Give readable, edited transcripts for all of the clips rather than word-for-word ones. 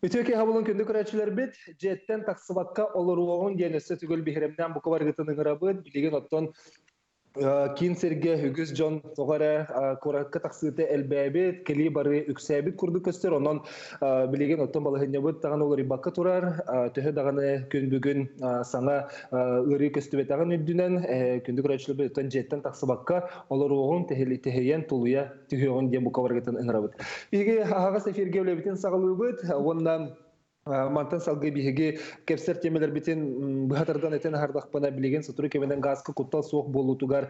Үтүө киэһэ буолун күндү көрөөччүлэрбит. Дьиэттэн тахсыбакка олоруоҕуҥ диэн өссө төгүл биһирэмнээн бука барыгытын ыҥырабыт. Билигин оттон киин сиргэ үгүс дьон тоҕо эрэ куоракка тахсыыта элбээбит, кэлии бары үксээбит курдук көстөр. Онон билигин оттон балаһыанньабыт даҕаны уларыйбакка турар. Төһө даҕаны күн бүгүн саҥа ыарыы көстүбэтэҕин үрдүнэн күндү көрөөччүлэрбит оттон дьиэттэн тахсыбакка олоруоҕуҥ, тэһийэн тулуйа түһүөҕүн диэн бука барыгытын ыҥырабыт. Биһиги аһаҕас эфиргэ үлэбитин саҕалыыбыт уонна мантан салгыы биһиги кэпсэр тиэмэлэрбитин быһа тардан этэн аһардахпына билигин сотору кэминэн гааска куттал суох буолуутугар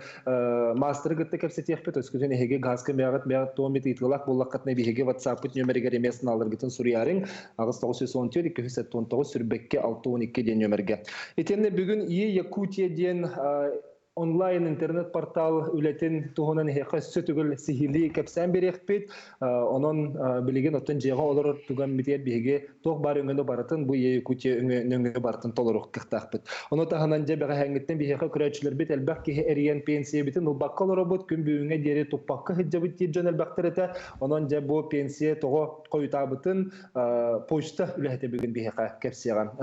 маастары кытта кэпсэтиэхпит. Өскөтүн эһиги гааска мээҕит мээҕит туом ыйытыылаах буоллаххытына биһиги WhatsApp-пыт нүөмэригэр эмиэ санааларгытын суруйаарыҥ. 8 914 279 сүрбэккэ 612 диэн нүөмэргэ. Итиэннэ бүгүн Е Якутия диэн онлайн интернет-портал үлэтин туһунан эһиэхэ өссө төгүл сиһилии кэпсээн биэриэхпит. Онон билигин оттон дьиэҕэ олорор түгэммитигэр биһиги туох баар өҥөнү барытын бу Е Якутия өҥө барытын толоруох кыахтаахпыт. Ону таһынан дьэ бэҕэһээҥҥиттэн биһиэхэ көрөөччүлэрбит элбэх киһи эрийэн пенсиябитин ылбакка олоробут, күн бүгүҥҥэ диэри туппакка сылдьабыт диир дьон элбэхтэр этэ. Онон дьэ бу пенсия тоҕо хойутаабытын почта үлэһитэ бүгүн биһиэхэ кэпсиэҕэ.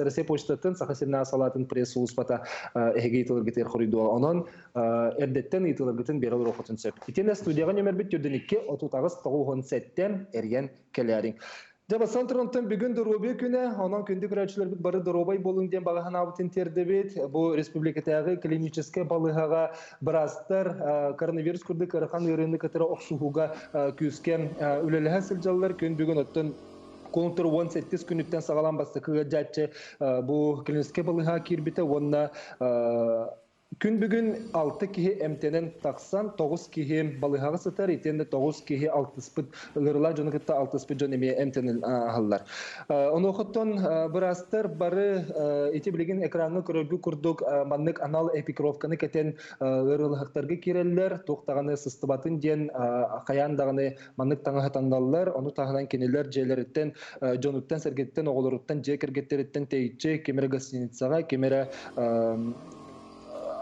Россия почтатын Саха сиринээҕи салаатын пресс-сулууспата эһиги ыйытыларгытыгар хоруйдуоҕа. Онон эрдэттэн ыйытыларгытын биэрэ олоруоххутун сөп. Итиэннэ студияҕа нөмербит 42 38 97 эрийэн кэлээриҥ. Дьэ, бастан туран бүгүн доруобуйа күнэ, онон күндү көрөөччүлэрбит бары доруобай буолуҥ диэн баҕа санаабытын тиэрдэбит. Бу республикатааҕы клиническэй балыыһаҕа быраастар коронавирус курдук ыарахан ыарыыны кытары охсуһууга күүскэ үлэлэһэ сылдьаллар. Күн бүгүн оттон Контур 18 күнүттэн саҕалаан бастакы ыалдьааччы бу клиническэй балыыһаҕа киирбитэ уонна Күн бүгүн 6 киһи эмтэнэн тахсан, 9 киһи балыыһаҕа сытар, итиэннэ 9 киһи алтыспыт, ыҥырылаах дьону кытта алтыспыт дьон эмиэ эмтэнэн аһаллар. Онуохаттан быраастар бары ити билигин экраҥҥа көрөргүт курдук маннык анал экипировканы кэтэн ыарыылаһыктарга киирэллэр, туох даҕаны сыстыбатын диэн хайаан даҕаны маннык таҥаһы таҥналлар, ону таһынан кинилэр дьиэлэриттэн, дьонуттан-сэргэттэн, оҕолоруттан, дьиэ кэргэттэриттэн тэйиччи ким эрэ гостиницаҕа, ким эрэ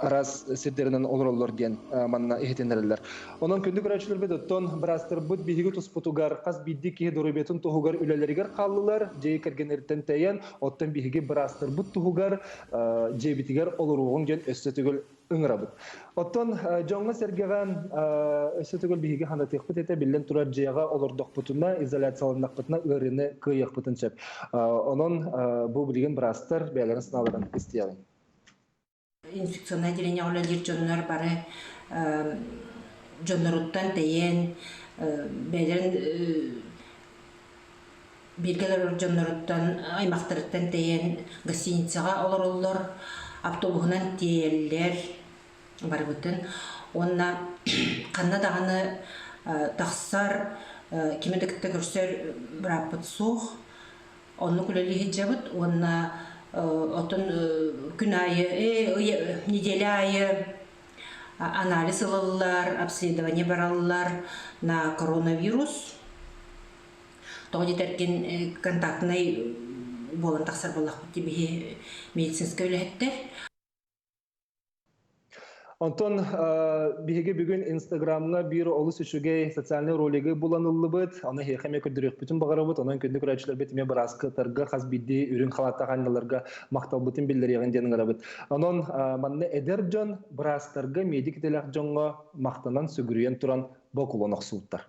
араас сирдэринэн олороллор диэн манна иһитиннэрэллэр. Онон күндү көрөөччүлэрбит оттон быраастарбыт биһиги туспутугар хас биирдии киһи доруобуйатын туһугар үлэлэригэр хааллылар, дьиэ кэргэннэриттэн тэйэн, оттон биһиги быраастарбыт туһугар дьиэбитигэр олоруоҕуҥ диэн өссө төгүл ыҥырабыт. Оттон дьоҥҥо-сэргэҕэ өссө төгүл биһиги ханатыахпыт этэ, биллэн турар дьиэҕэ олордохпутуна, изоляцияланнахпытына ыарыыны кыайыахпытын сөп. Онон бу билигин быраастар бэйэлэрин санааларын истиэҕиҥ. Инфекционнай отделениеҕа үлэлиир дьоннор бары дьонноруттан тэйэн, бэйэлэрин бииргэ олорор дьонноруттан, аймахтарыттан тэйэн гостиницаҕа олороллор, автобуһунан тиэйэллэр барыбытын. Уонна ханна даҕаны тахсар, кими да кытта көрсөр бырааппыт суох. Оннук үлэлии сылдьабыт уонна оттон күн аайы, неделя аайы анализ ылаллар, обследование бараллар на коронавирус. Тоҕо диэтэргин контактнай буолан тахсар буоллахпыт дии биһи медицинскэй үлэһиттэр. Онтон биһиги бүгүн Инстаграмҥа биир олус үчүгэй социальнай ролигы булан ыллыбыт. Ону эһиэхэ эмиэ көрдөрүөхпүтүн баҕарабыт. Онон күндү көрөөччүлэрбит эмиэ бырааскытарга хас биирдии үрүҥ халааттаах анньаларга махталбытын биллэриэҕин диэн ыҥырабыт. Онон манна эдэр дьон быраастарга, медик идэлээх дьоҥҥо махтанан сүгүрүйэн туран бокулуон охсубуттар.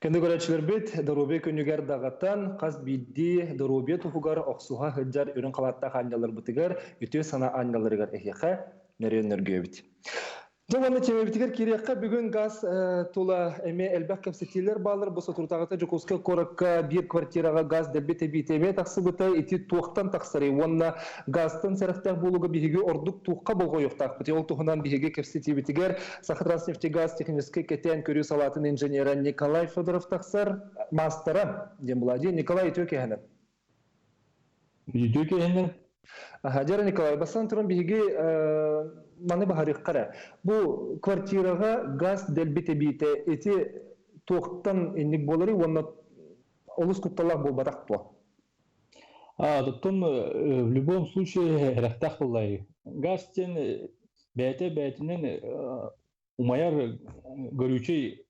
Күндү көрөөччүлэрбит, доруобуйа күнүгэр даҕатан, хас биирдии доруобуйа туһугар охсуһа сылдьар үрүҥ халааттаах аанньалларбытыгар, үтүө санаа аанньалларыгар эһиэхэ нөрүөн нөргүөбүт. Дьэ уонна тиэмэбитигэр киириэххэ бүгүн газ тула эмиэ элбэх кэпсэтиилэр бааллар. Бу соторутааҕыта Дьокуускай куоракка биир квартираҕа газ дэлби тэбиитэ эмиэ тахсыбыта. Ити туохтан тахсарый уонна газтан сэрэхтээх буолууга биһиги ордук туохха болҕойуохтаахпытый? Ол туһунан биһиги кэпсэтиибитигэр Сахатранснефтегаз техническэй кэтээн көрүү салаатын инженерэ Николай Федоров тахсар маастара диэн буолаа. Николай, үтүө киэһэнэн. Үтүө киэһэнэн. Дьэ, Николай, бастан туран биһиги маны баһарыахха эрэ. Бу квартираҕа газ дэлби тэбиитэ ити туохтан инник буоларый уонна олус кутталлаах буолбатах дуо? Оттон в любом случае эрэхтээх буоллай. Газ диэн бэйэтэ бэйэтинэн умайар горючий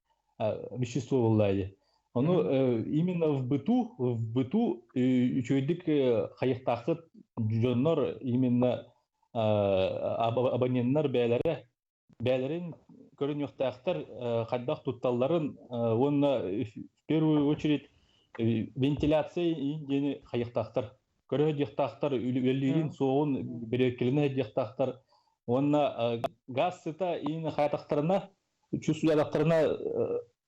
вещество буоллаайы. Ону именно в быту үчүгэйдик хайыктаахыт дьоннор именно абоненнар бээлэрэ бээлэрин көрүнүөхтээхтэр, хайдах тутталларын уонна в первую очередь вентиляция диэни хайыктаахтар, көрө диэхтаахтар, үлэлиирин суоҕун бэрэбиэркэлэнэ диэхтаахтар уонна газ сыта иин хаатахтарына, чувствуядахтарына,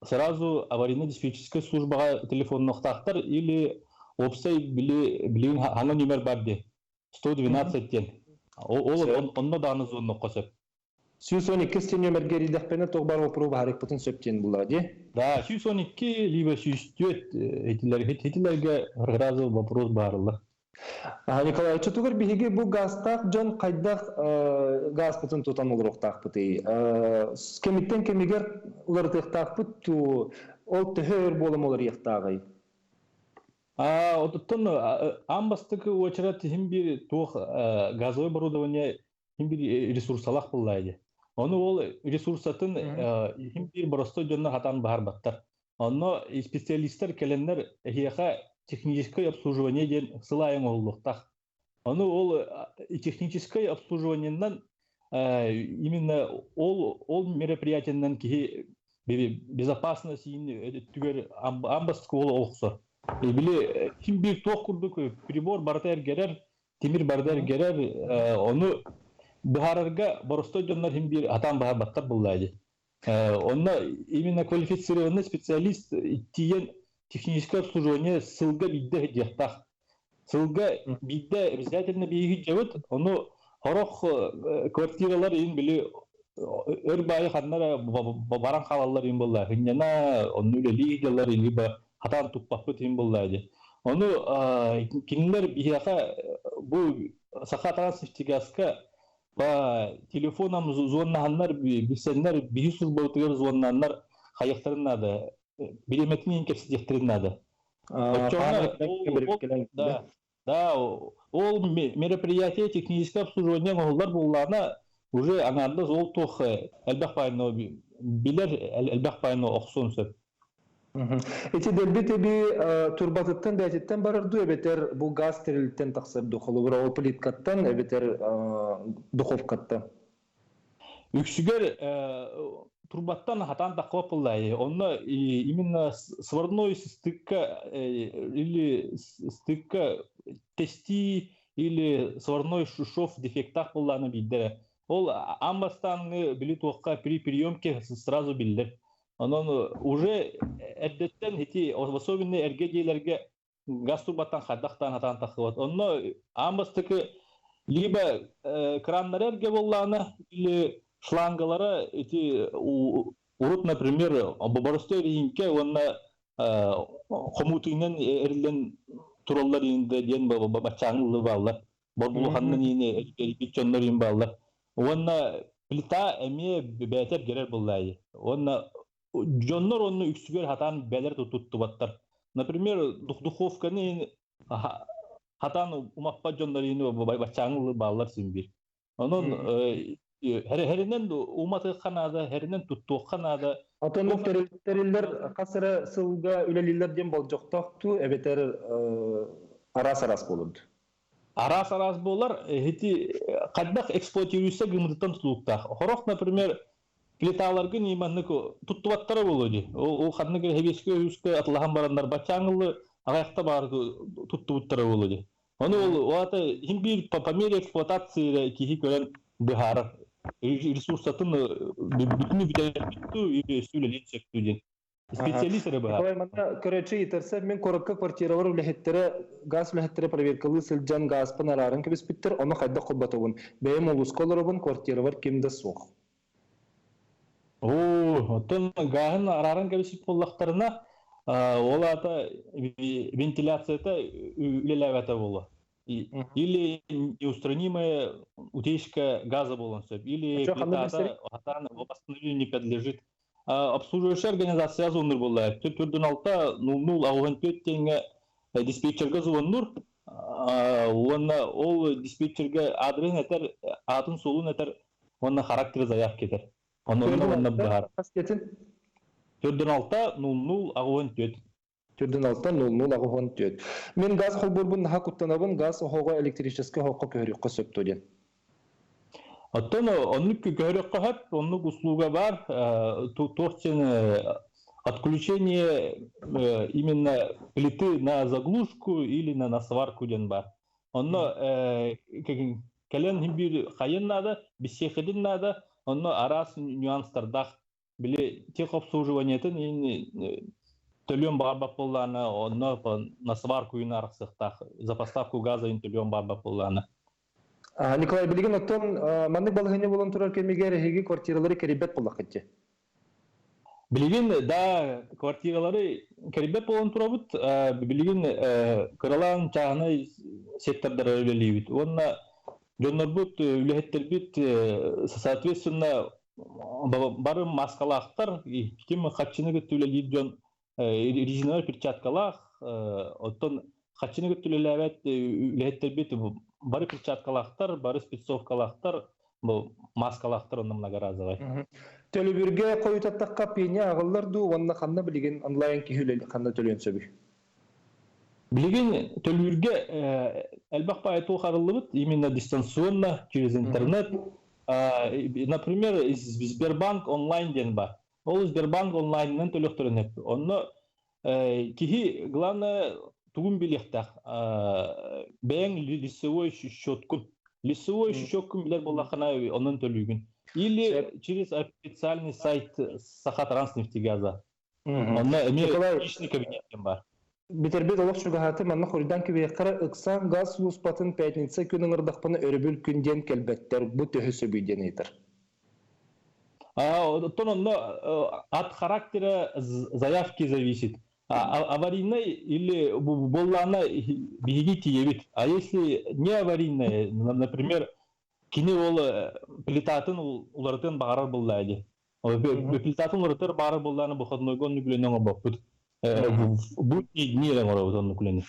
сразу аварийно-диспетчерскэй службаҕа телефоннуохтаахтар или уопсай били билигин хаҥа нүмер бар дии, 112 диэн, ол онно даҕаны звоннуохха сөп. 112 нүөмэргэ эрийдэхпинэ туох баар вопрос баһарыкпытын сөп диэн буллаҕа дии. Да, 112 либо 104 этилерге сразу вопрос баарылар. Николай, чутугар биһиги бу газтаах дьон хайдах газпытын тутан олоруохтаахпытый? Кэмиттэн кэмигэр уларытыахтаахпыт туу, ол төһө өр буолан уларыйыахтааҕый? Оттон аан бастакы уочарат иһин биир туох газовое оборудование иһин биир ресурсалаах буллаа. Ону ол ресурсатын иһин биир боростой дьонно хатан баһарбаттар. Онно специалисттар кэлэннэр эһиэхэ техническое обслуживание диэн сыл аайы оҥоһуллуохтаах. Ону ол техническое обслуживаниенан именно ол мероприятиянан киһи безопасность өттүгэр аан бастакы ол охсор. Били ким биир туох курдук прибор барыта эргэрэр, тимир барыта эргэрэр, ону быһаарарга боростой дьоннор хим биир атаан баһарбаттар буллаа дии. Онно именно квалифицированный специалист тиийэн техническое обслуживание сылга биирдэ диэхтаах. Сылга биирдэ обязательно бииги дьабыт, ону хорох квартиралар ин били өр баайы ханнара баран хаалаллар ин булла. Хынньана онну үлэлии дьаллар, либо хатаан туппаппыт ин булла ди. Ону кинилэр биһиэхэ бу Сахатранснефтегазка по телефонам звоннаһаннар, билсэннэр, биһи службабытыгар звоннааннар хайыахтарын наада, бириэмэтин кэпсэтиэхтэрин наада. Да, да, ол мероприятие техническое обслуживание оҥоһуллар буоллаҕына, уже аҥаардас ол туох элбэх баайны билэр, элбэх баайны охсуон сөп. Ити дэлби тэби турбатыттан бээтиттэн барар дуу, эбэтэр бу газ тэрилтэн тахсар дуу, холобура, ол плиткаттан эбэтэр духовкаттан? Үксүгэр турбаттан хатаан таххаппыллай. Онно именно сварной стыкка или стыкка тести или сварной шов дефектах булланы билдер. Ол амбастаңы били туохка при приемке сразу биллер. Онон уже эрдеттен ити особенно эрге диэлерге газ турбаттан хардахтан хатаан таххыбат. Онно амбастыкы либо краннары эрге боллаана или шлангалара ити урут, например, боростой ринке уонна хомутуйнан эрилен тураллар инде диэн баччааҥы бааллар. Борбулуханнан иини эрбит дьоннор ин бааллар. Уонна плита эмиэ бээтэр керер буллаайы. Уонна дьоннор онну үксүгэр хатаан бэлэр туттубаттар. Например, духовканы хатаан умаппат дьоннор ини баччааҥы бааллар син бир. Онон херинен уматыахха наада, херинен туттуохха наада. Отон тэриллэр хас эрэ сылга үлэлииллэр диэн болдьохтоох эбэтэр араас-араас буолуд? Араас-араас буолар, ити хайдах эксплуатируйса гыммытыттан тутулуктаах. Хорох, например, Плиталаргын иманнык туттубаттара буолуо дии. Ол ханнык хэбиэскэ үскэ атылаһан бараннар баччааҥылы аҕайахта баар туттубуттара буолуо дии. Ону ол оата хим биир по мере эксплуатации киһи көрөн быһаарар. Ресурсатын бүтүнү бүтэрбиттүү или сүлэлиин сөптүү диэн. Специалист эрэ быһаар. Николай, манна көрөөччү ыйытарса, мин куоракка квартиралар үлэһиттэрэ, газ үлэһиттэрэ проверкалыы сылдьан газпын арааран кэбиспиттэр, ону хайдах холботобун? Бэйэм улууска олоробун, квартирабар ким да суох. Оо, оттон гааһын арааран кэбиспит буоллахтарына, ол аата вентиляцията үлэлээбэтэ буолуо. Или неустранимая утечка газа буолуон сөп, или плитата хатаан восстановлению не подлежит. Обслуживающая организация звоннур буолла. Төрдүн алта нул ауһан төрт теңге диспетчерге звоннур. Уонна ол диспетчерге адресин этер, атын суолун этер, уонна характер заявки этер. Онно уонна быһаар. Төрдүн алта нул ауһан төрт. Төрдүн алта нул нул аҕыһон түөрт. Мин газ холбуурбун наһаа куттанабын, газ оһоҕо электрическэй оһоххо көһөрүөххэ сөп дуо диэн. Оттон оннук көһөрүөххэ сөп, оннук услуга бар. Туох диэн отключение именно плиты на заглушку или на сварку диэн бар. Онно кэлэн биир хайын наада, бисиэхидин наада, онно араас нюанстардаах били техобслуживаниетын төлүөн баҕарбат буоллаҕына, онно на сварку үйүн арахсыахтаах, за поставку газа төлүөн баҕарбат буоллаҕына. Николай, билигин оттон маннык балаһыанньа буолан турар кэмигэр эһиги квартиралары кэрийбэт буоллаххыт дии? Билигин да квартиралары кэрийбэт буолан турабыт. Билигин кыралаан чааһынай сектордары үлэлиибит. Уонна дьоннорбут, үлэһиттэрбит соответственно бары маскалаахтар, ким хаччыны кытта үлэлиир дьон резиновай перчаткалаах, оттон хаччыны кытта үлэлээбэт үлэһиттэрбит бары перчаткалаахтар, бары спецовкалаахтар, бу маскалаахтар онно многоразовай. Төлөбүргэ хойутаттахха пеня аҕыллар дуу уонна ханна билигин онлайн киһи үлэли ханна төлүөн сөбүй? Билигин төлүүргэ элбэх баай туох арыллыбыт именно дистанционно через интернет. Например, Сбербанк онлайн диэн бар. Ол Сбербанк онлайнынан төлөхтөрүн эп. Онно киһи главное тугун билиэхтээх бэйэҥ лицевой счеткун. Лицевой счеткун билэр буоллаххына онон төлүүгүн. Или через официальный сайт Сахатранснефтегаза. Онно эмиэ личный кабинет диэн бар. Бүтэрбит олох чугаһааты манна хоруйдаан кэбиһиэххэ ыксаан газ сулууспатын пятница күн ыҥырдахпына өрөбүл күн диэн кэлбэттэр. Бу төһө сөбүй диэн ыйытар. Оттон онно от характера заявки зависит. Аварийный или буоллаана биһиги тиийэбит. А если не аварийный, например, кини ол плитатын уларытын баҕарар буоллаа дии. Плитатын уларытар баҕарар буоллаана выходнойго оннук үлэни оҥорбоппут. Будние дни оҥоробут оннук үлэни.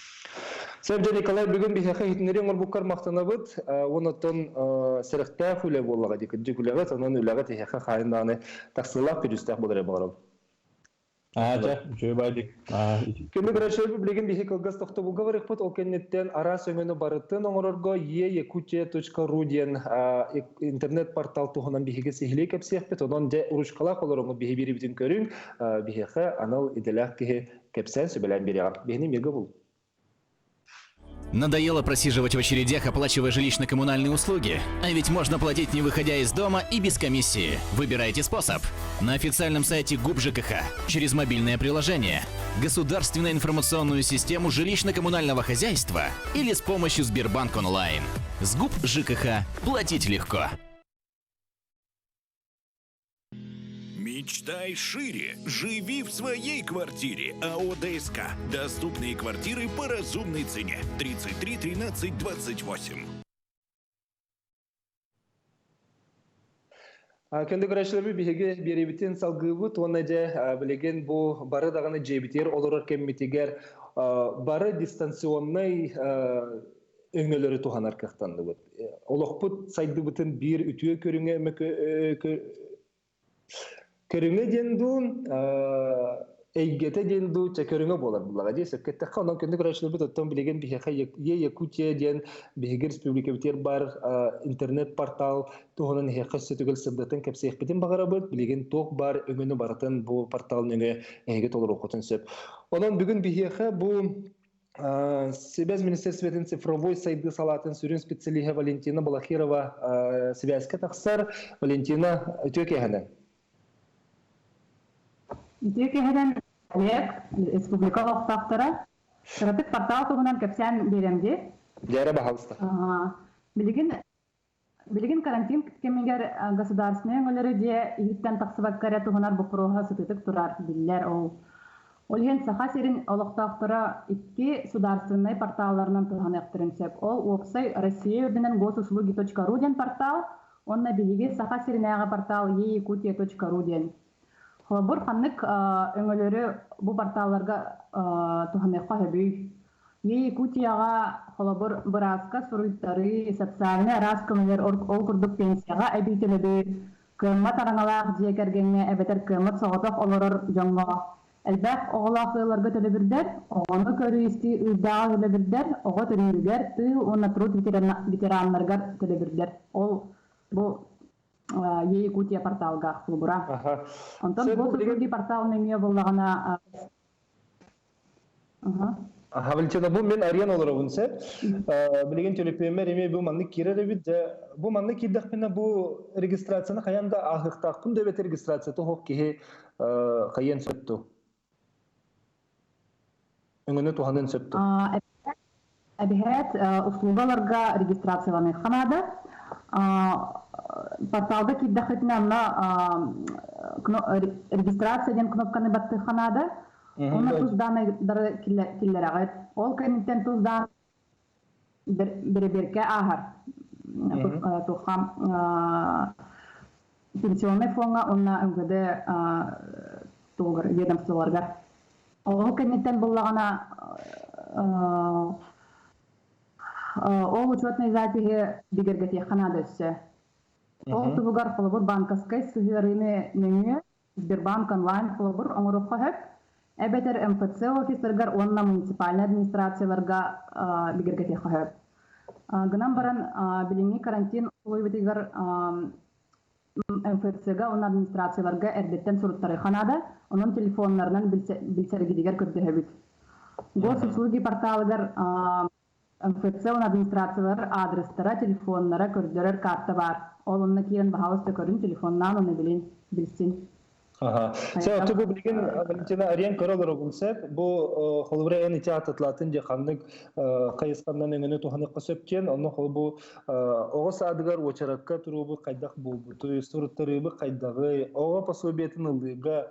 Сэрдэ Николай бүгүн биһиэхэ иһитиннэри оҥорбуккар махтанабыт. Онон сэрэхтээх үлэ буоллаҕа дии кырдьык үлэҕит, онон үлэҕит эһиэхэ хаайын даҕаны тахсыылаах күдьүстээх буолар баҕарабын. Аача, үчүгэй баайдык. Күнү көрөчү билигин биһи кылгас тохтобулга барыахпыт. Ол кэнниттэн араас өҥөнү барытын оҥорорго e-якутия.ru диэн интернет-портал туһунан биһиги сиһилии кэпсиэхпит. Онон дьэ ручкалаах олороҥҥут биһи биэрибитин көрүҥ. Биһиэхэ анал идэлээх киһи кэпсээн сүбэлээн биэриэҕэ. Биһини мига бул. Надоело просиживать в очередях, оплачивая жилищно-коммунальные услуги? А ведь можно платить не выходя из дома и без комиссии. Выбирайте способ. На официальном сайте ГУП ЖКХ, через мобильное приложение, государственную информационную систему жилищно-коммунального хозяйства или с помощью Сбербанк онлайн. С ГУП ЖКХ платить легко. Мечтай шире. Живи в своей квартире. АО ДСК. Доступные квартиры по разумной цене. 33 13 28. Күндү көрөөччүлэрбит биһиги биэриибитин салгыыбыт уонна дьэ билигин бу бары даҕаны дьиэбитигэр олорор кэммитигэр бары дистанционнай өҥөлөрү туһанар кыахтанныбыт. Олохпут сайдыбытын биир үтүө көрүҥэ көрүҥэ диэн дуу. эйгэтэ диэн дуу чөкөрүҥэ буолар буллаҕа дии сөпкө эттэххэ. Онон күндү көрөөччүлэрбит, оттон билигин биһиэхэ Е Якутия диэн биһиги республикабытыгар баар интернет-портал туһунан эһиэхэ өссө төгүл сырдатан кэпсиэхпитин баҕарабыт. Билигин туох баар өҥөнү барытын бу портал нөҥүө эһиги толоруоххутун сөп. Онон бүгүн биһиэхэ бу Сибээс министерствотын цифровой сайдыы салаатын сүрүн специалиһэ Валентина Балахирова сибээскэ тахсар. Валентина, үтүө киэһэнэн. Үтүө киэһэнэн, Олег, республика олохтоохторо. Кыратык портал туһунан кэпсээн биэрэм дии. Дьээрэ, баһалыста. Билигин Билигин карантин кэмигэр государственнай өҥөлөрү дьиэ иһиттэн тахсыбакка эрэ туһунар боппуруоһа сытыытык турар, биллэр ол. Ол иһин Саха сирин олохтоохторо икки судаарственнай порталларынан туһаныахтарын сөп. Ол уопсай Россия үрдүнэн госуслуги.ру диэн портал уонна биһиги Саха сиринээҕи портал eякутия.ру диэн. Холобур, ханнык өҥөлөрү бу порталларга туһаныахха сөбүй? Якутияҕа, холобур, бырааска суруйтарыы, социальнай араас көмөлөр ол курдук пенсияҕа эбии төлөбүр, кыаммат араҥалаах дьиэ кэргэҥҥэ эбэтэр кыаммат соҕотох олорор дьоҥҥо элбэх оҕолоох ыалларга төлөбүрдэр, оҕону көрүү-истии ыйдааҕы төлөбүрдэр, оҕо төрүүрүгэр, тыыл уонна труд ветераннарыгар төлөбүрдэр. Ол бу Е-Якутия порталга холобура. Онтон Госуслуги портал нөҥүө буоллаҕына Валентина, бу мин арыйан олоробун сөп. Билигин төлөпүөммэр эмиэ бу маннык киирэр эбит. Дьэ, бу маннык киирдэхпинэ бу регистрацияны хайаан да ааһыахтаахпын да эбэтэр регистрацията суох киһи хайыан сөп дуу? Өҥөнү туһаныан сөп дуу? Эбэһээт услугаларга регистрацияланыахха наада. Порталга киирдэххитинэ онно регистрация диэн кнопканы баттыахха наада. Онно тус дааннайдары киллэрэҕит. Ол кэнниттэн тус даан бэрэбиэркэ ааһар. Туохха пенсионнай фоҥҥа уонна МВД тугугар ведомстволарыгар. Ол кэнниттэн буллаҕына ол учетнай запиһы бигэргэтиэххэ наада өссө. Ол туһугар холобур банковскай сыһыарыыны нөҥүө Сбербанк онлайн холобур оҥоруохха сөп, эбэтэр МФЦ офистарыгар уонна муниципальнай администрацияларга бигэргэтиэххэ сөп. Гынан баран билиҥҥи карантин усулуобуйатыгар МФЦ-га уонна администрацияларга эрдэттэн суруттарыахха наада, онон телефоннарынан билсэргитигэр көрдөһөбүт. Госуслуги порталыгар МФЦ уонна администрациялар аадырыстара, телефоннара көрдөрөр карта баар. Ол онно киирэн баһаалыста көрүн, телефоннаан уонна билин, билсин. Аха. Сэ, оту бу билигин Валентина арыйан көрө олоробун сөп. Бу холобура эн ити аатытлаатын дии ханнык хайысханнан өҥөнү туһаныахха сөп диэн, онно холобу оҕо саадыгар уочаракка туруубу хайдах буолбутуй, суруттарыыбы хайдаҕый, оҕо пособиетын ылыыга,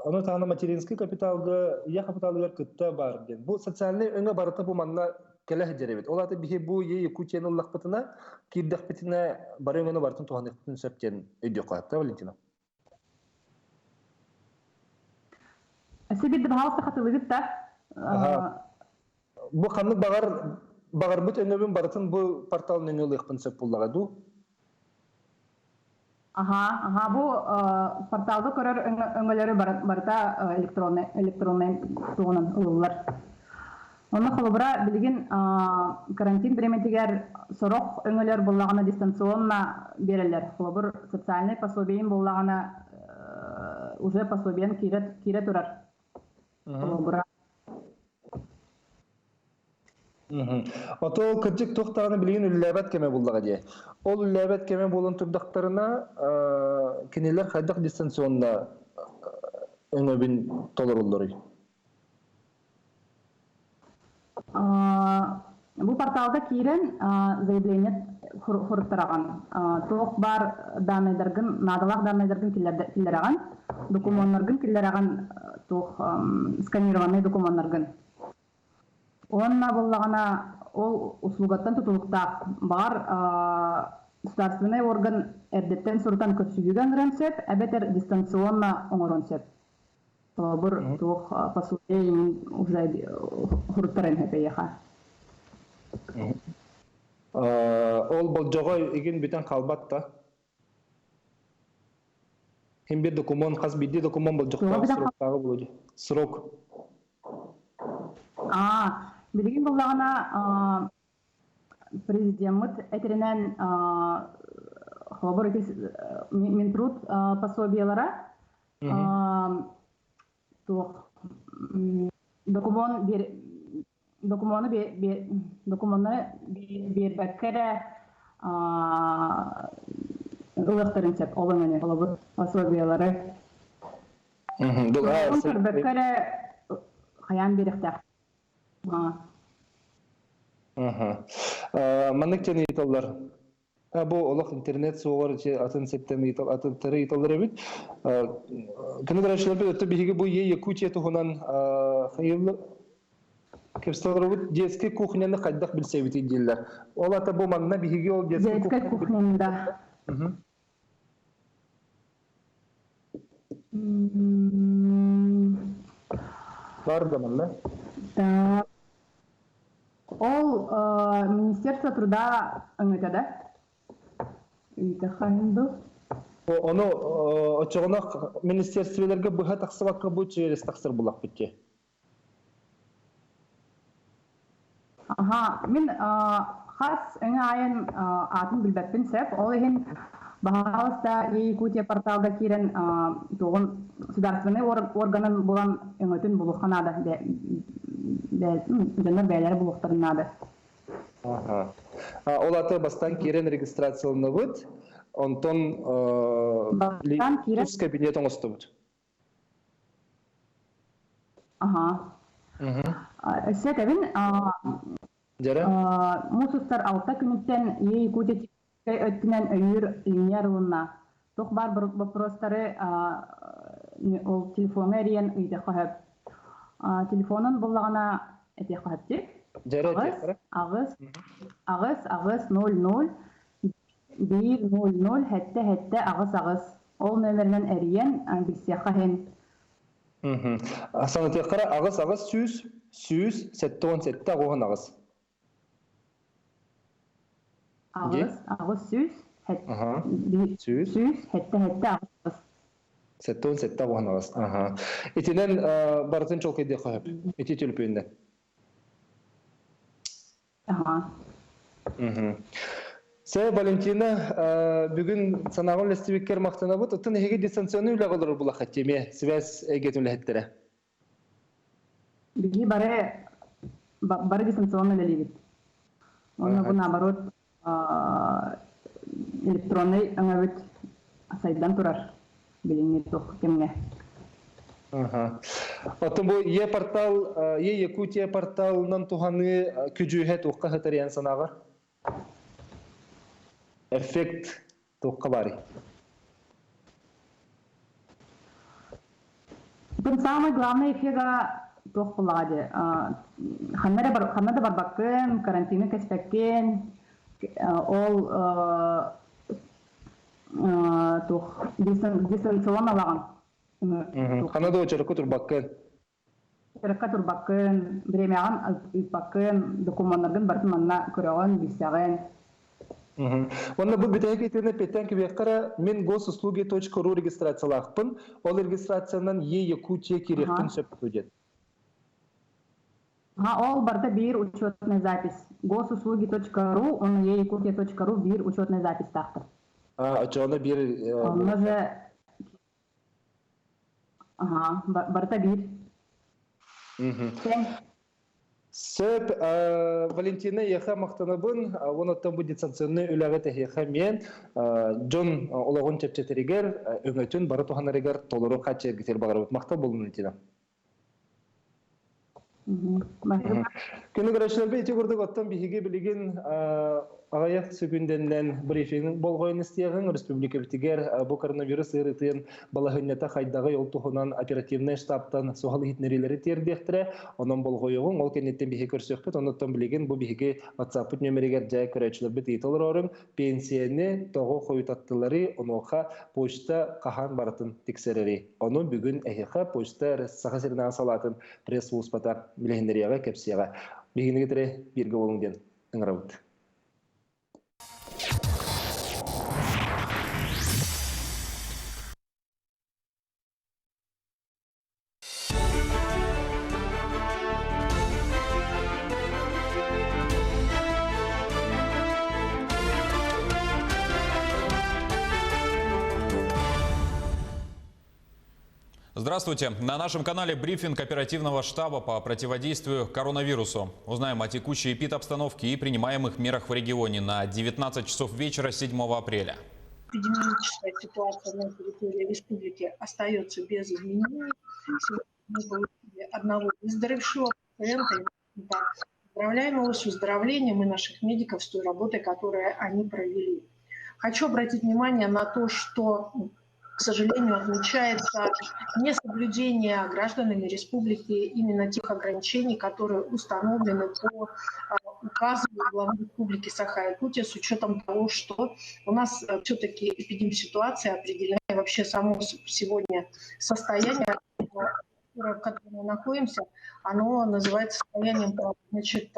ону таһынан материнский капиталга, ийэ капиталыгар кытта баар диэн. Бу социальнай өҥө барыта бу манна кэлэ сылдьар эбит. Ол аата биһи бу Е Якутияны ыллахпытына, киирдэхпитинэ бары өҥөнү барытын туһаныахпытын сөп диэн өйдүөххэ сөп, Валентина? Сибирде баһаалыста хатылыгыт да. Бу ханнык баҕар баҕарбыт өҥөбүн барытын бу портал нөҥүө ылыахпын сөп буоллаҕа дуу? Аха, аха, бу порталга көрөр өҥөлөрү барыта электронный электронный туһунан ылыллар. Онно холобура билигин карантин бириэмэтигэр сорох өҥөлөр буоллаҕына дистанционно биэрэллэр. Холобур, социальнай пособиеин буоллаҕына уже пособиен киирэ киирэ турар. Холобура. Ото ол кырдьык туох даҕаны билигин үлэлээбэт кэмэ буллаҕа дии. Ол үлэлээбэт кэмэ буолан турдахтарына, кинилэр хайдах дистанционно өҥөбүн толороллоруй? Бу порталга киирэн заявление хоруттараҕын. Туох баар дааннайдаргын, наадалаах дааннайдаргын киллэрэҕин, докумуоннаргын киллэрэҕин, туох сканированный докумуоннаргын. Уонна буоллаҕына ол услугаттан тутулуктаах. Баҕар государственнай орган эрдэттэн сурутан көрсүһүүгэ ыҥырыан сөп, эбэтэр дистанционно оҥоруон сөп. Холобур, туох пособие уже хоруттаран сөп эйиэхэ. Ол болдьоҕо игин бүтэн хаалбат да? Хим бир документ, хас биирдии документ болдьохтоох сроктааҕы буолуо Срок. Аа, билигин буллаҕына президеммит этэринэн холобур ити Минтруд пособиелара туох документ докумуону докумуоннары биэрбэккэ эрэ ылыахтарын сөп ол өҥөнү холобур пособиелары көрбөккө эрэ хайаан биэриэхтээх. Маннык диэн ыйыталлар. Бу олох интернет суоҕар атын сиртэн ыйытал атыттары ыйыталлар эбит. Кини көрөөччүлэрбит өттө биһиги бу Е Якутия туһунан хайыллы кэпсэтэлэрбит детский кухняны хайдах билсэбитий дииллэр. Ол ата бу манна биһиги ол детский кухня да. Бар да манна. Да. Ол Министерство труда өҥөтө да? Ыйытыахха дуу? Ону оччоҕуна министерстволарга быһа тахсыбакка бу через тахсар булахпыт дии. Аха, мин хас өҥө айан аатын билбэппин сөп. Ол иһин баһаалыста Якутия порталга киирэн туоҕун судаарыстыбаннай органын булан өҥөтүн булуохха наада. Дьоннор бэйэлэрэ булуохтарын наада. Аха. Ол аты бастаан киирэн регистрацияланабыт, онтон Бастаан киирэн тус кабинет оҥостобут. Аха. Өссө этэбин, Дьэрэ? Муус устар алта күнүттэн Е Якутия өттүнэн өйүүр линия арылынна. Туох баар боппуруостары ол телефоҥҥа эрийэн ыйытыахха сөп. Телефонун буллаҕына этиэххэ сөп дии. Дьэрэ Аҕыс, этиэхтэрэ. аҕыс, аҕыс, аҕыс, ноль, ноль, биир, ноль, ноль, сэттэ, сэттэ, аҕыс, аҕыс. Ол номеринэн эрийэн билсиэххэ иһин. Санатыаххара аҕыс аҕыс сүүс, сүүс, сэттэ уон сэттэ, аҕыс уон аҕыс. Аҕыс, аҕыс сүүс, Сүүс. Сүүс, сэттэ, сэттэ, аҕыс. 77 аҕыс. Аха. Итинэн барытын чолкайдыахха сөп. Ити төлөпүөннэн. Аха. Сэ, Валентина, бүгүн санааҕын үлэстибиккэр махтанабыт. Оттон эһиги дистанционный үлэҕэ олорор булаххат эмиэ связь эйгэтин үлэһиттэрэ. Биһиги бары бары дистанционно үлэлиибит. Онно бу наоборот электронный өҥөбүт сайдан турар билиҥҥи туох кэмҥэ. Оттон бу Е-портал, Е-Якутия порталынан туһаныы күдьүүһэ туохха сытар санааҕар? Эффект туохха баарый? Бу самый главный эффега туох буллаҕа дии ханна эрэ ханна да барбаккын, карантины кэспэккин, ол туох дистанционно алаҕын. Ханна да очеркка турбаккын. Очеркка турбаккын, бириэмэҕин ыыппаккын, докумуоннаргын барытын манна көрөҕүн, билсэҕин. Уонна бу бүтэһик итиэннэ петтэн кибиэххэ мин госуслуги.ру регистрациялаахпын. Ол регистрациянан Е-Якутия киириэхпин сөп диэн. Ага, ол барыта биир учетная запись. Госуслуги.ру, он е-якутия.ру биир учетная записьтаахтар. А, оччоҕуна биир... Онно же... Ага, барыта биир. Сөп, Валентина, эйиэхэ махтанабын. Уонна бу дистанционный үлэҕэ тэһиэхэ мен дьон олоҕун чэпчэтэригэр, өҥөтүн бары туһанарыгар толору хааччыйаргытыгар баҕарабыт. Махтал буолун, Валентина. Күнү көрөөччүлэрбит ити курдук оттон биһиги билигин аҕыйах секүндэннэн брифинг болҕойон истиэҕиҥ республикабытыгар бу коронавирус ыарыытын балаһыанньата хайдаҕый ол туһунан оперативнай штабтан суһал иһитиннэриилэри тиэрдиэхтэрэ онон болҕойуоҕуҥ ол кэнниттэн биһиги көрсүөхпүт оннуттан билигин бу биһиги WhatsApp-пыт нүөмэригэр дьэ көрөөччүлэрбит ыйыта олорорум пенсияны тоҕо хойутаттыларый онуоха почта хаһан барытын тиксэрэрий ону бүгүн эһиэхэ почта Саха сиринээҕи салаатын пресс-сулууспата билиһиннэриэҕэ кэпсиэҕэ биһигини кытары бииргэ буолуҥ диэн ыҥырабыт. Здравствуйте. На нашем канале брифинг оперативного штаба по противодействию коронавирусу. Узнаем о текущей эпидобстановке и принимаемых мерах в регионе на 19 часов вечера 7 апреля. Эпидемиологическая ситуация на территории республики остается без изменений. Сегодня мы получили одного выздоровевшего пациента. Поздравляем его с выздоровлением и наших медиков с той работой, которую они провели. Хочу обратить внимание на то, что, к сожалению, отмечается несоблюдение гражданами республики именно тех ограничений, которые установлены по указу главы Республики Саха-Якутия, с учетом того, что у нас все-таки эпидемситуация определена, и вообще само сегодня состояние, в котором мы находимся, оно называется состоянием, значит,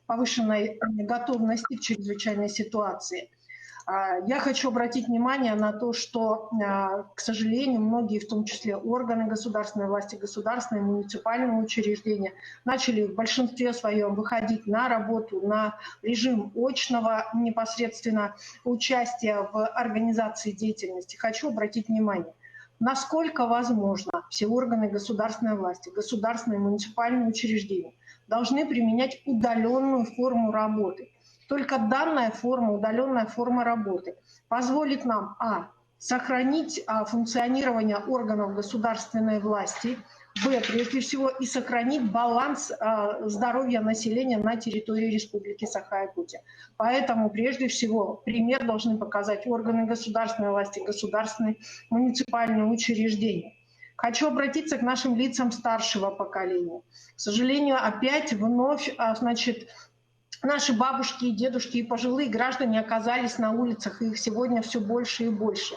повышенной готовности к чрезвычайной ситуации. Я хочу обратить внимание на то, что, к сожалению, многие, в том числе органы государственной власти, государственные, муниципальные учреждения, начали в большинстве своем выходить на работу, на режим очного непосредственно участия в организации деятельности. Хочу обратить внимание, насколько возможно, все органы государственной власти, государственные и муниципальные учреждения должны применять удаленную форму работы. Только данная форма, удаленная форма работы позволит нам, сохранить функционирование органов государственной власти, б, прежде всего, и сохранить баланс здоровья населения на территории Республики Саха-Якутия. Поэтому, прежде всего, пример должны показать органы государственной власти, государственные, муниципальные учреждения. Хочу обратиться к нашим лицам старшего поколения. К сожалению, опять вновь, значит, наши бабушки и дедушки и пожилые граждане оказались на улицах, и их сегодня все больше и больше.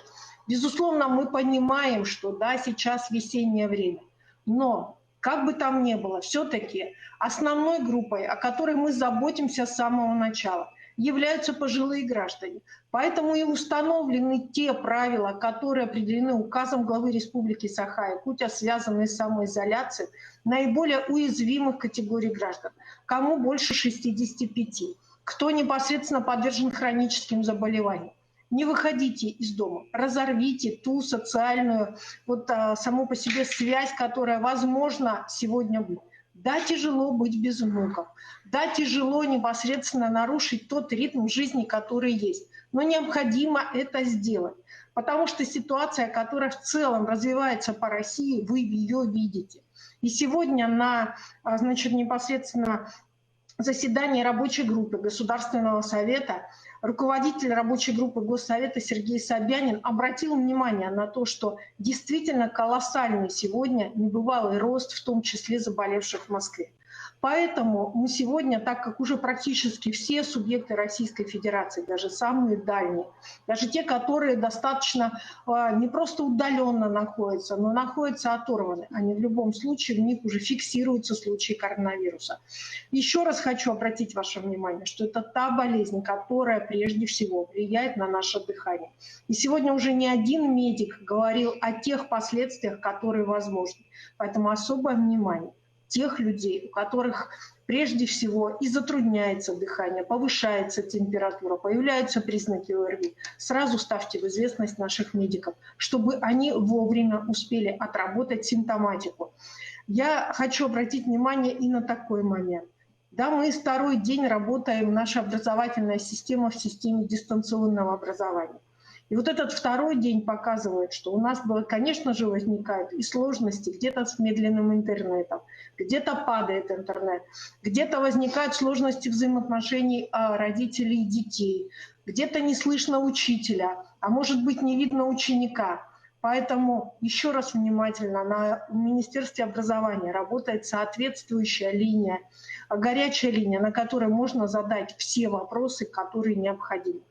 Безусловно, мы понимаем, что да, сейчас весеннее время, но как бы там ни было, все-таки основной группой, о которой мы заботимся с самого начала, являются пожилые граждане. Поэтому и установлены те правила, которые определены указом главы Республики Саха-Якутия, связанные с самоизоляцией наиболее уязвимых категорий граждан. Кому больше 65, кто непосредственно подвержен хроническим заболеваниям. Не выходите из дома, разорвите ту социальную, саму по себе связь, которая, возможно, сегодня будет. Да, тяжело быть без внуков, да, тяжело непосредственно нарушить тот ритм жизни, который есть, но необходимо это сделать, потому что ситуация, которая в целом развивается по России, вы ее видите. И сегодня на, значит, непосредственно заседании рабочей группы Государственного совета руководитель рабочей группы Госсовета Сергей Собянин обратил внимание на то, что действительно колоссальный сегодня небывалый рост, в том числе заболевших в Москве. Поэтому мы сегодня, так как уже практически все субъекты Российской Федерации, даже самые дальние, даже те, которые достаточно не просто удаленно находятся, но находятся оторваны, они в любом случае, в них уже фиксируются случаи коронавируса. Еще раз хочу обратить ваше внимание, что это та болезнь, которая прежде всего влияет на наше дыхание. И сегодня уже не один медик говорил о тех последствиях, которые возможны. Поэтому особое внимание тех людей, у которых прежде всего и затрудняется дыхание, повышается температура, появляются признаки ОРВИ. Сразу ставьте в известность наших медиков, чтобы они вовремя успели отработать симптоматику. Я хочу обратить внимание и на такой момент. Да, мы второй день работаем, наша образовательная система в системе дистанционного образования. И вот этот второй день показывает, что у нас, конечно же, возникают и сложности где-то с медленным интернетом, где-то падает интернет, где-то возникают сложности взаимоотношений родителей и детей, где-то не слышно учителя, а может быть, не видно ученика. Поэтому еще раз внимательно на Министерстве образования работает соответствующая линия, горячая линия, на которой можно задать все вопросы, которые необходимы.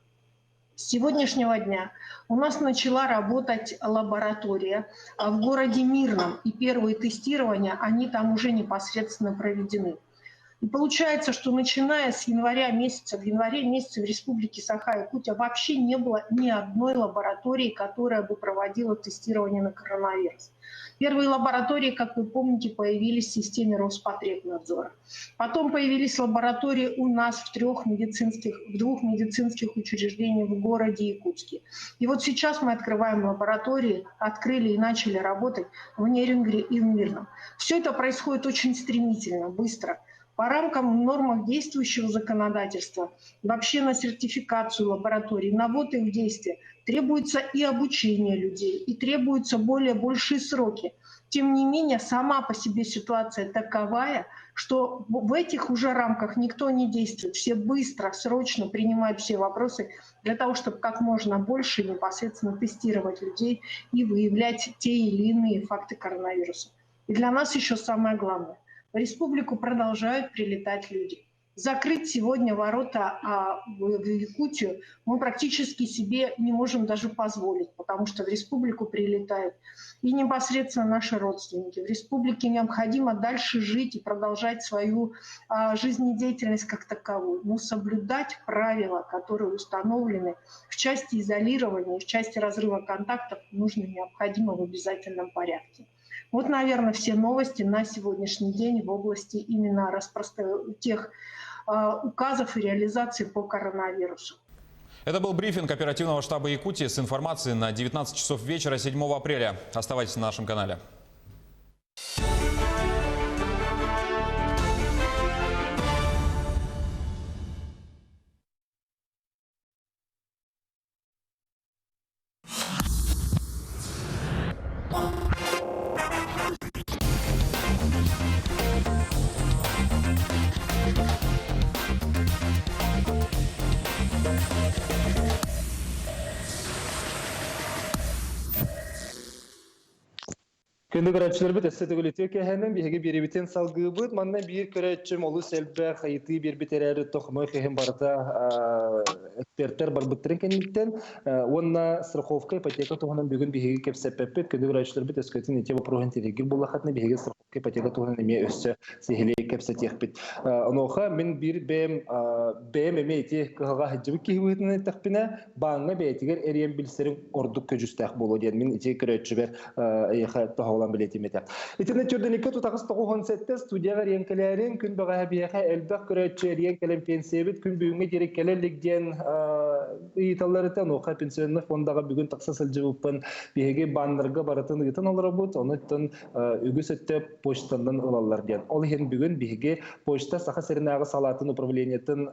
С сегодняшнего дня у нас начала работать лаборатория в городе Мирном, и первые тестирования, они там уже непосредственно проведены. И получается, что начиная с января месяца, в январе месяце в Республике Саха-Якутия вообще не было ни одной лаборатории, которая бы проводила тестирование на коронавирус. Первые лаборатории, как вы помните, появились в системе Роспотребнадзора. Потом появились лаборатории у нас в трех медицинских, в двух медицинских учреждениях в городе Якутске. И вот сейчас мы открываем лаборатории, открыли и начали работать в Нерюнгри и в Мирном. Все это происходит очень стремительно, быстро. По рамкам и нормам действующего законодательства, вообще на сертификацию лабораторий, на ввод их в действие требуется и обучение людей, и требуются более большие сроки. Тем не менее, сама по себе ситуация таковая, что в этих уже рамках никто не действует. Все быстро, срочно принимают все вопросы для того, чтобы как можно больше непосредственно тестировать людей и выявлять те или иные факты коронавируса. И для нас еще самое главное. В республику продолжают прилетать люди. Закрыть сегодня ворота в Якутию мы практически себе не можем даже позволить, потому что в республику прилетают и непосредственно наши родственники. В республике необходимо дальше жить и продолжать свою жизнедеятельность как таковую, но соблюдать правила, которые установлены в части изолирования, в части разрыва контактов, нужно необходимо в обязательном порядке. Вот, наверное, все новости на сегодняшний день в области именно тех указов и реализации по коронавирусу. Это был брифинг оперативного штаба Якутии с информацией на 19 часов вечера 7 апреля. Оставайтесь на нашем канале. Күндү көрөөччүлэрбит өссө төгүл үтүө киэһэнэн биһиги биэриибитин салгыыбыт. Манна биир көрөөччүм олус элбэх ыйытыы биэрбит эрээри тохмой киһим барыта эксперттэр барбыттарын кэнниттэн уонна страховка ипотека туһунан бүгүн биһиги кэпсэппэппит. Күндү көрөөччүлэрбит өскөтүн ити вопроһун тиригир буллахатына биһиги страховка ипотека туһунан эмиэ өссө сиһилии кэпсэтиэхпит. Онуоха мин биир бэйэм бэйэм эмиэ ити кыһалҕа сылдьыбыт киһи быһыытынан эттэхпинэ, бааҥҥа бэйэтигэр эрийэн билсэрим ордук көдьүүстээх буолуо диэн мин ити көрөөччүбэр эйиэхэ тоһоҕолоон билиэтим этэ. Итиннэ Чөрдөниккэ тутаҕас 97 студияҕа эрийэн кэлээрин, күн бэҕэһээ биһиэхэ элбэх көрөөччү эрийэн кэлэн пенсиябит күн бүгүҥҥэ диэри кэлэ илик диэн ыйыталлар этэ. Онуоха пенсионный фондаҕа бүгүн тахса сылдьыбыппын биһиги баннарга барытын ыытан олоробут, онуттан үгүс өттө почтанан ылаллар диэн. Ол иһин бүгүн биһиги почта Саха сиринээҕи салаатын управлениетын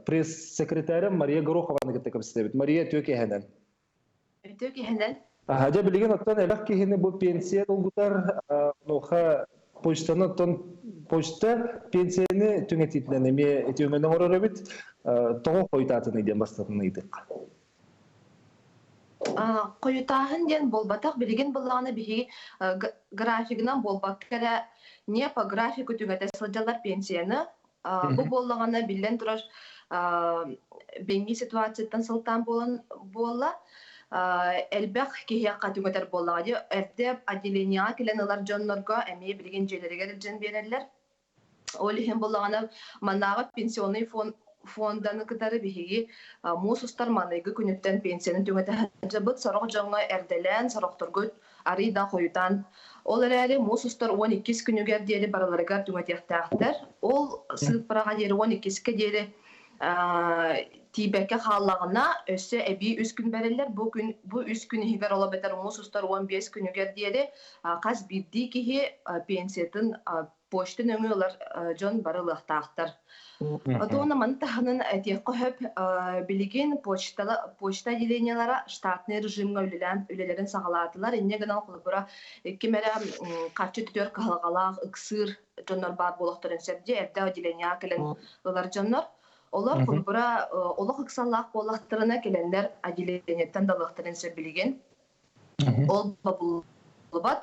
пресс-секретаря Мария Горохованы кытта кэпсэтэбит. Мария, үтүө киэһэнэн. Үтүө киэһэнэн. Дьэ билигин оттон элбэх киһини бу пенсия долгутар, онуоха почтаны оттон почта пенсияны түҥэтиитинэн эмиэ үтүөмэн оҥорор эбит. Тоҕо хойутаатыный диэн бастатан ыйытыахха. Хойутааһын диэн буолбатах. Билигин былаана биһиги графигынан буолбакка эрэ не по графику түҥэтэ сылдьаллар пенсияны. Бу буоллаҕына биллэн турар билиҥҥи ситуацияттан сылтаан буолан буолла. Элбэх киһиэхэ түҥэтэр буоллаҕа дии. Эрдэ отделениеҕа кэлэн ылар дьоннорго эмиэ билигин дьиэлэригэр илдьэн биэрэллэр. Ол иһин буоллаҕына маннааҕы пенсионный фонд фонданы кытары биһиги муус устар маҥнайгы күнүттэн пенсияны түҥэтэ сылдьабыт. Сорох дьоҥҥо эрдэлээн, сорохторго арыый да хойутаан. Ол эрээри муус устар 12 күнүгэр диэри барыларыгар түҥэтиэхтээхтэр. Ол сыыппараҕа диэри 12-кэ диэри тиийбэккэ хааллаҕына, өссө эбии үс күн бэриллэр. Бу күн бу үс күн иһигэр ол эбэтэр муус устар 15 күнүгэр диэри хас биирдии киһи пенсиятын почта нөҥүө ылар дьон бары ылыахтаахтар. Отуона маны таһынан этиэххэ сөп, билигин почта почта отделениелара штатный режимҥа үлэлээн үлэлэрин саҕалаатылар. Инньэ гынан холобура ким эрэ харчы түтүөр кыһалҕалаах ыксыыр дьоннор баар буолуохтарын сөп дии эрдэ отделениеҕа кэлэн ылар дьоннор. Олор холобура олох ыксаллаах буоллахтарына кэлэннэр отделениеттан да ылыахтарын сөп билигин. Ол бобуллубат.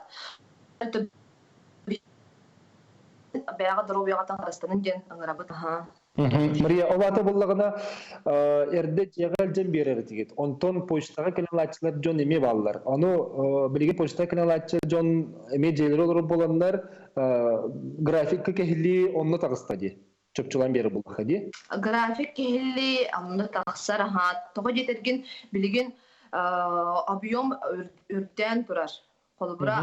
Бэйэҕэ доруобуйаҕа таҥарастанын диэн ыҥырабыт. Мария, ол аата буоллаҕына, эрдэ дьиэҕэ илдьэн биэрэр этигит. Онтон почтаҕа кэлэн ылааччылар дьон эмиэ бааллар. Ону билигин почтаҕа кэлэн ылааччы дьон эмиэ дьиэлэрэ олорор буоланнар, графикка кэһиллии онно таҕыста дии. Чопчулаан биэрэр буоллахха дии. График кэһиллии онно тахсар аһаат. Тоҕо диэтэргин билигин объем үрдээн турар. Холобура,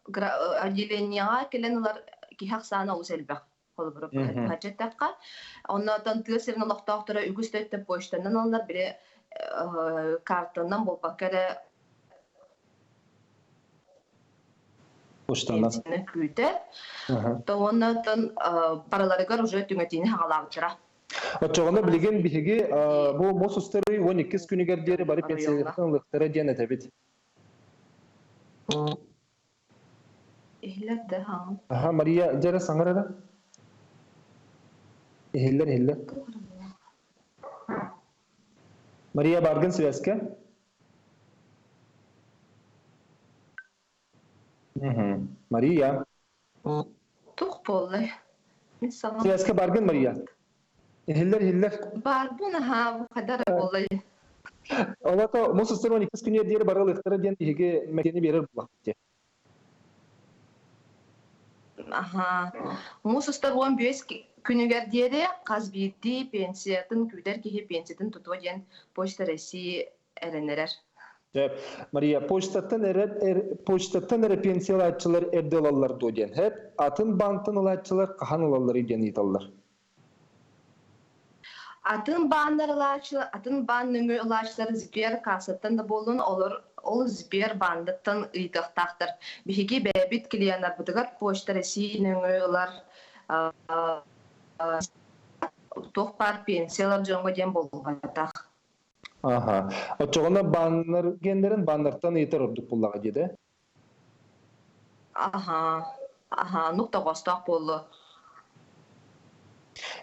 отделениеҕа кэлэн ылар киһи ахсаана олус элбэх. Холобура, быһаччы Оннотон тыа сирин олохтоохторо үгүс өттө почтанан ылаллар, били картанан буолбакка эрэ Почтанан. күүтэр. То оннотон барыларыгар уже түҥэтиини хаҕалаабыттара. Оччоҕуна билигин биһиги бу муус устары 12 күнүгэр диэри бары пенсияларыттан ылыахтара диэн этэбит. Иһиллэр да ха. Аха, Мария, дьэ эрэ саҥар эрэ. Иһиллэр, иһиллэр. Мария, бааргын связка? Мария. Тух буоллай? Мин саҥам. Связка баргын, Мария? Иһиллэр, иһиллэр. Баарбын аһаа, бу хайдах эрэ буоллай? Олото мус устар 12 күнүгэр диэри бары ылыахтара диэн биһиги мэкини биэрэр буоллахпыт. Аһаа. Муус устар 15 күнүгэр диэри хас биирдии пенсиятын күүтэр киһи пенсиятын тутуо диэн Почта России эрэнэрэр. Сөп. Мария, почтаттан эрэ почтаттан эрэ пенсиялааччылар эрдэ ылаллар дуо диэн. Хэп, атын баантан ылааччылар хаһан ылалларый диэн ыйыталлар. Атын бааннар ылааччылар, атын баан нөҥүө ылааччылар Сбер кассаттан да буоллун, олор ол Сбер баандыттан ыйытыахтаахтар. Биһиги бэйэбит клиеннарбытыгар Почта России нөҥүө ылар туох баар пенсиялар дьоҥҥо диэн буолбатах. Аха. Оччоҕуна бааннар геннэрин бааннартан ыйытар ордук буллаҕа диэдэ. Аха, аха, нук тоҕоостоох буоллу.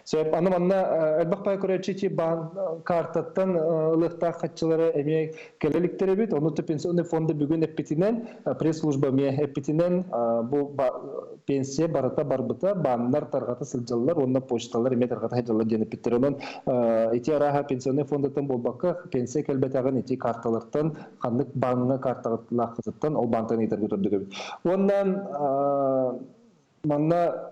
Сөп. Аны манна элбэх пай көрөөччү ити баан картаттан ылыахтаах хаччылары эмиэ кэлэ иликтэр эбит. Ону пенсионный фонда бүгүн эппитинэн, пресс-служба эмиэ эппитинэн, бу пенсия барыта барбыта, бааннар тарҕата сылдьаллар уонна почталар эмиэ тарҕата сылдьаллар диэн эппиттэр. Онон ити арааһа пенсионный фондаттан буолбакка, пенсия кэлбэтэҕин ити карталартан ханнык бааҥҥа карталааххытыттан ол баантан ыйытарга көрдүк эбит. Уонна манна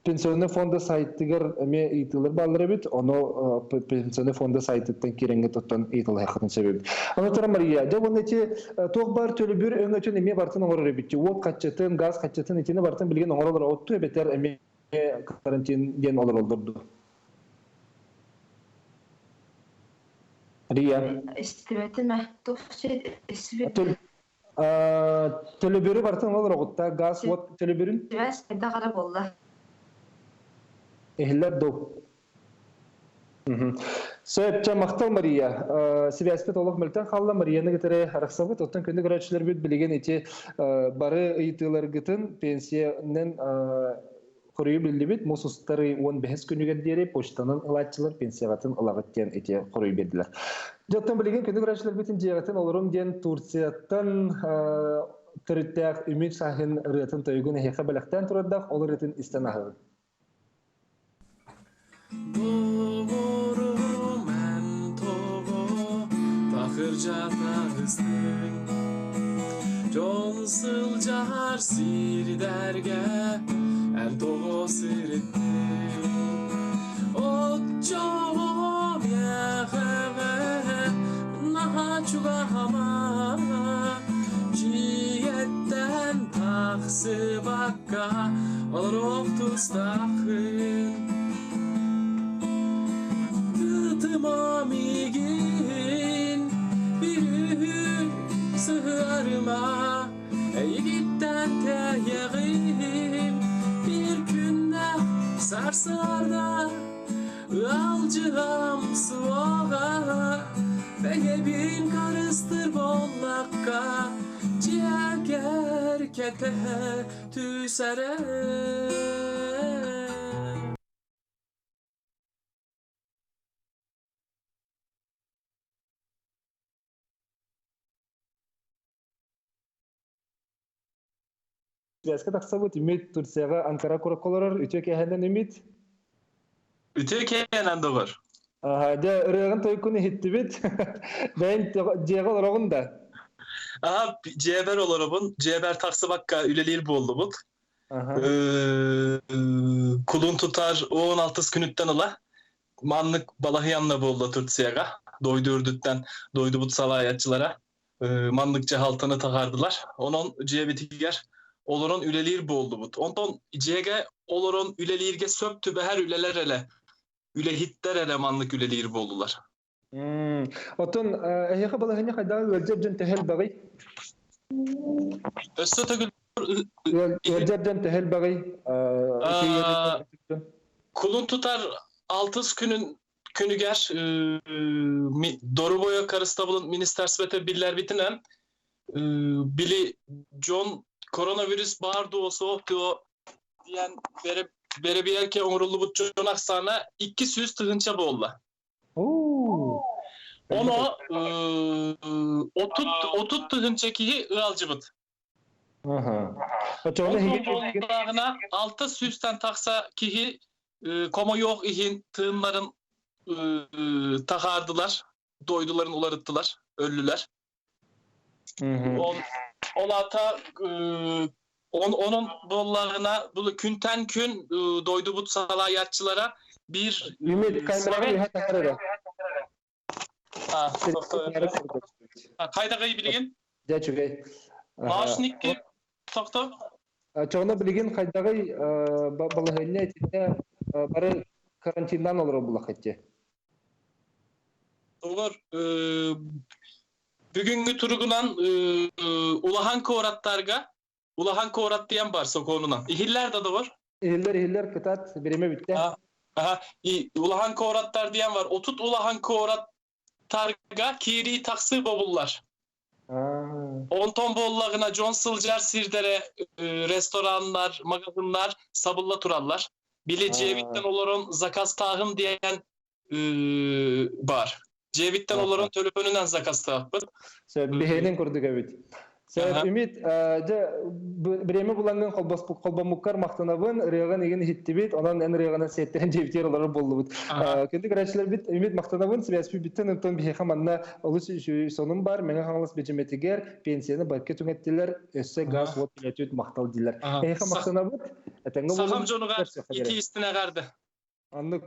Пенсионный фонда сайтыгар эмиэ ыйытыылар бааллар эбит, ону Пенсионный фонда сайтыттан киирэҥҥэ туттан ыйыталаһыаххытын сөп эбит. Аны туран Мария, дьэ уонна ити туох баар төлөбүр өҥөтүн эмиэ барытын оҥорор эбит. Уот хаччытын, газ хаччытын итини барытын билигин оҥороллор отту эбэтэр эмиэ карантин диэн олороллор дуу? Рия. Истибэтим ээ. Туох истибит Төлөбүрү барытын олороҕутта газ уот төлөбүрүн? Сибээс хайдах эрэ буолла. Иһиллэр дуу? Сөп, чэ, махтал Мария. Сибээспит олох мөлтөн хаалла. Марияны кытары арахсабыт. Оттон күндү көрөөччүлэрбит билигин ити бары ыйытыыларгытын пенсиянан хоруйу биллибит. Мус устары 15 күнүгэр диэри почтанан ылааччылар пенсияҕытын ылаҕыт диэн ити хоруй биэрдилэр. Дьоттон билигин күндү көрөөччүлэрбитин дьиэҕитин олорум диэн Турцияттан төрүттээх Үмит Сахин ырыатын тойугун эһиэхэ бэлэхтээн турардаах ол ырыатын истэн аһыгын. Доҕорум эн тоҕо такырдьа таҕыстыҥ Дьон сылдьар сирдэргэ эн тоҕо сырыттыҥ Оччоҕо миэхэҕэ наһаа чугаһама Дьиэттэн тахсыбакка олоруох тустааххын Тытыма миигин бүрүһүн сыһыарыма Эйигиттэн тэйэҕим биир күннээх сарсыарда Ыалдьыһам суоҕа бэйэбин харыстыр буоллахха Дьиэгэр кэтэһэ түсэрэ. Связка тахсабыт Үмит Турцияҕа Анкара куоракка олорор. Үтүө киэһэнэн Үмит. Үтүө киэһэнэн доҕор. Дьэ, ырыаҕын тойуккун иһиттибит. Бэйэн дьиэҕэ олороҕун да? Аха, дьиэбэр олоробун. Дьиэбэр тахсыбакка үлэлиир буоллубут. Кулун тутар 16 күнүттэн ыла маннык балаһыйанна буолла Турцияга. Дойду үрдүттэн дойдубут салайааччылара маннык дьаһалтаны таһаардылар. Онон дьиэбитигэр олорон үлэлиир буоллубут. Онтон дьиэгэ олорон үлэлииргэ сөп түбэһэр үлэлэр элэ, үлэһиттэр эрэ маннык үлэлиир буоллулар. Оттон эһиэхэ балаһыанньа хайдах ыалдьар дьон төһө элбэҕий? Өссө төгүл Ыалдьар дьон төһө элбэҕий? Кулун тутар алтыс күнүн күнүгэр Доруобуйа харыстабылын министерствота биллэрбитинэн били дьон коронавирус баар дуо суох дуо диэн бэрэбиэркэ оҥоруллубут дьон ахсаана 200 тыһыынча буолла. Ону 30 тыһыынча киһи ыалдьыбыт. Онтон 600-тан тахса киһи комойуох иһин тыыннарын таһаардылар, дойдуларын уларыттылар, өллүлэр. Ол ата onun буоллаҕына бұл күнтэн күн дойдубут салайааччылара bir Ümit камераҕа үһэ таһар Хайдагай билигин? Дьэ үчүгэй. Наушникки тохто? Чоҕуна билигин хайдагай балаһыанньа итиннэ бары карантиннаан олорор булахытти. Олор бүгүҥҥү туругунан улахан куораттарга улахан куорат диэн бар сокуонунан. Иһиллэр да доҕор? Иһиллэр иһиллэр кытаат бириэмэ бүттэ. Аха, улахан куораттар диэн бар. 30 улахан куораттарга киирии тахсыы бобуллар. Онтон буоллаҕына дьон сылдьар сирдэрэ рестораннар, магазиннар сабылла тураллар. Били дьиэбиттэн олорон заказтааһын диэн бар. Дьиэбиттэн олорон төлөпүөнүнэн заказтаахпыт. Сөп, биһиэнин курдук эбит. Сөп, Үмит, дьэ, бириэмэ булаҥҥын холбоммуккар махтанабын, ырыаҕын игин иһиттибит, онон эн ырыаҕынан сиэттэрэн дьиэбитигэр олорор буоллубут. Күндү көрөөччүлэрбит, Үмит махтанабын, связьпит бүттэн, онтон биһиэхэ манна олус сонун бар, Мэҥэ Хаҥалас бэдьимэтигэр пенсияны барка түҥэттилэр, өссө газ уот төлөтүт махтал дииллэр. Эһиэхэ махтанабыт, этэҥҥэ буолун. Сахам дьонугар ити истинэ эҕэрдэ. Оннук.